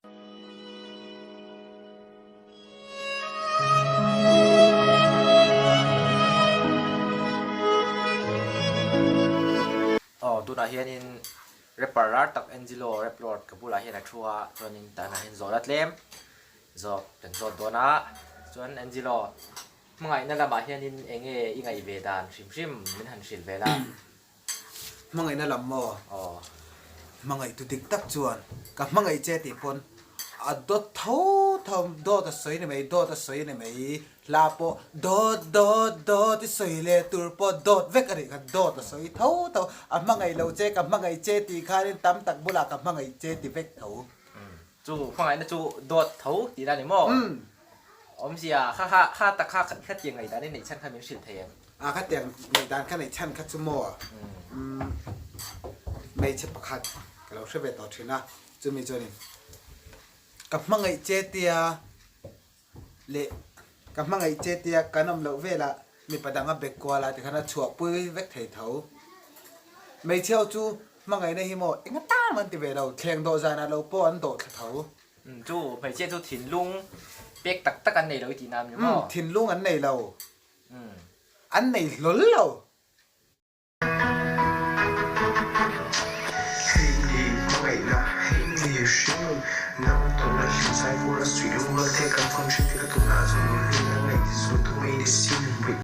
Aw tunah hianin rapper lar tak Angelo Rap Lord ka bulah hian a thu a chuanin tanah hian zawhna tlem zawk kan zawt dawn a chuan Angelo hmangaihna lamah hianin eng nge i ngaih ve dan hrim hrim min han hrilh ve la. Hmangaihna lam maw? Aw. Hmangaihtu dik tak chuan ka hmangaih che tih pawn a dawt tho tho, dawt a sawi ni mai, dawt a sawi ni mai, hla pawh dawt dawt dawt i sawi leh tur pawh dawt vek a nih kha, dawt a sawi tho tho, a hmangaih lo che ka hmangaih che tih khanin tam tak bulah ka hmangaih che ti vek tho. Chu hmangaihna chu dawt tho tih la ni maw? Awmzia kha kha kha tak kha khatiang ngaihdan i neih chhan kha min hrilh thei em? A khatiang ngaihdan kha neih chhan kha chu maw? Hmeichhe pakhat ka lo hre ve tawh thin a, chumi chuanin ka hmangaih che tia leh ka hmangaih che tia kan awm loh velah mipa dang a bek kual a tikhan a chhuahpui vek thei tho. Hmeichhe ho chu hmangaihna hi maw eng atan an ti ve lo, thleng dawh zanah lo pawh an dawh thla tho. Chu hmeichhia chu thinlung pek tak tak an nei lo i tihna a ni maw? Thinlung an nei lo. An nei hlawl lo. Hei ni hmangaihna, hei ni hringnun, nang tawnna hlim zai vur a suih lung rual te kan tawn thin te ka tunah chuan nunhlui an ngaih ti zual tu mai ni sin.